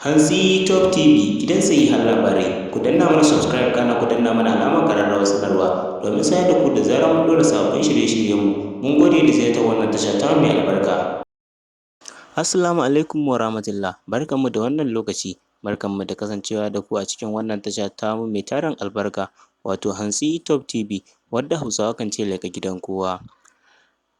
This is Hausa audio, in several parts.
Hantsi Top TV, gidan sahihan labarai. Ku danna mana subscribe, kana ku danna mana alamar ƙararrawar sanarwa domin sanar da ku da zarar mun ɗora sababbin shirye-shiryenmu. Mun gode da ziyartar wannan tasha ta mai albarka. Assalamu alaikum wa rahmatullah. Barkanmu da wannan lokaci. Barkanmu da kasancewa da ku a cikin wannan tasha tamu mai tarin albarka, wato Hantsi Top TV, wadda Hausawa kan ce leƙa gidan kowa.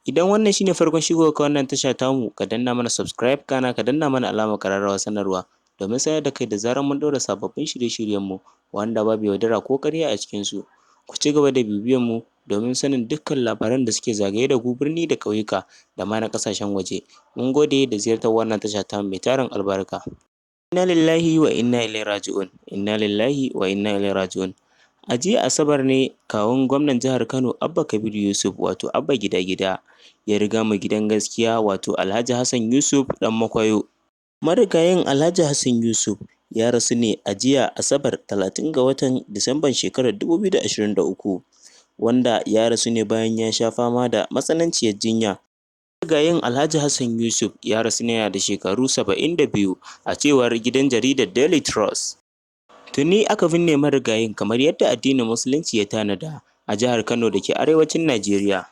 Idan wannan shine farkon shigowarka wannan tasha tamu, ka danna mana subscribe, kana ka danna mana alamar ƙararrawar sanarwa domin sanar da kai da zarar mun ɗora sababbin shirye-shiryenmu wanda babu yaudara ko ƙarya a cikinsu. Ku ci gaba da bibiyan mu domin sanin dukkan labaran da suke zagaye da ku birni da ƙauyuka da ma na ƙasashen waje. Mun gode da ziyartar wannan tasha tamu mai tarin albarka. Inna lillahi wa inna ilaihi raji'un. Inna lillahi wa inna ilaihi raji'un. A jiya Asabar ne kawun gwamnan jihar Kano Abba Kabir Yusuf, wato Abba Gida Gida, ya riga mu gidan gaskiya, wato Alhaji Hassan Yusuf Ɗan Makwayo. Marigayin Alhaji Hassan Yusuf ya rasu ne a jiya Asabar, 30 ga watan Disamban shekarar 2023, wanda ya rasu ne bayan ya sha fama da matsananciyar jinya. Marigayin Alhaji Hassan Yusuf ya rasu ne yana da shekaru 72, a cewar gidan jaridar Daily Trust. Tuni aka binne marigayin kamar yadda addinin Musulunci ya tanada a jihar Kano da ke arewacin Najeriya.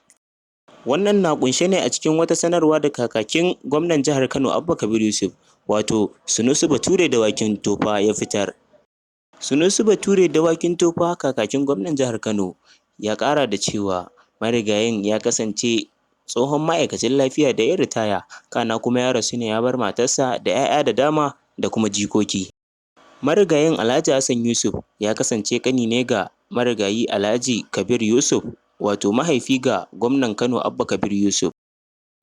Wannan na ƙunshe ne a cikin wata sanarwa da kakakin gwamnan jihar Kano Abba Kabir Yusuf, wato Sunusi Bature Dawakin Tofa, ya fitar. Sunusi Bature Dawakin Tofa, kakakin gwamnan jihar Kano, ya ƙara da cewa marigayin ya kasance tsohon ma'aikacin lafiya da ya ritaya, kana kuma ya rasu ne ya bar matarsa da 'ya'ya da dama da kuma jikoki. Marigayin Alhaji Hassan Yusuf ya kasance ƙani ne ga marigayi Alhaji Kabir Yusuf, wato mahaifi ga gwamnan Kano Abba Kabir Yusuf.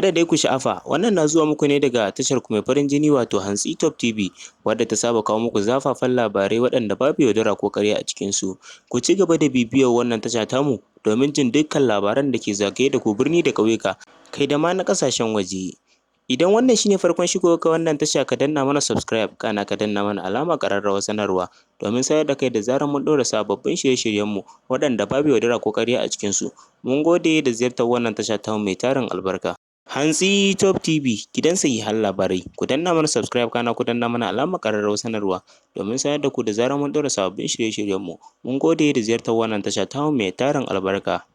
Kada dai ku sha'afa, wannan na zuwa muku ne daga tashar ku mai farin jini, wato Hantsi Top TV, wadda ta saba kawo muku zafafan labarai waɗanda babu yaudara ko ƙarya a cikinsu. Ku ci gaba da bibiyar wannan tasha tamu domin jin dukkan labaran da ke zagaye da ku birni da ƙauyuka, kai da ma na ƙasashen waje. Idan wannan shine farkon shigowarka wannan tasha, ka danna mana subscribe, kana ka danna mana alamar ƙararrawar sanarwa domin sanar da kai da zarar mun ɗora sababbin shirye-shiryenmu waɗanda babu yaudara ko ƙarya a cikinsu. Mun gode da ziyartar wannan tasha tamu mai tarin albarka. Hantsi Top TV, gidan sahihan labarai. Ku danna mana subscribe, kana ku danna mana alamar ƙararrawar sanarwa domin sanar da ku da zarar mun ɗora sababbin shirye-shiryenmu. Mun gode da ziyartar wannan tasha tamu mai tarin albarka.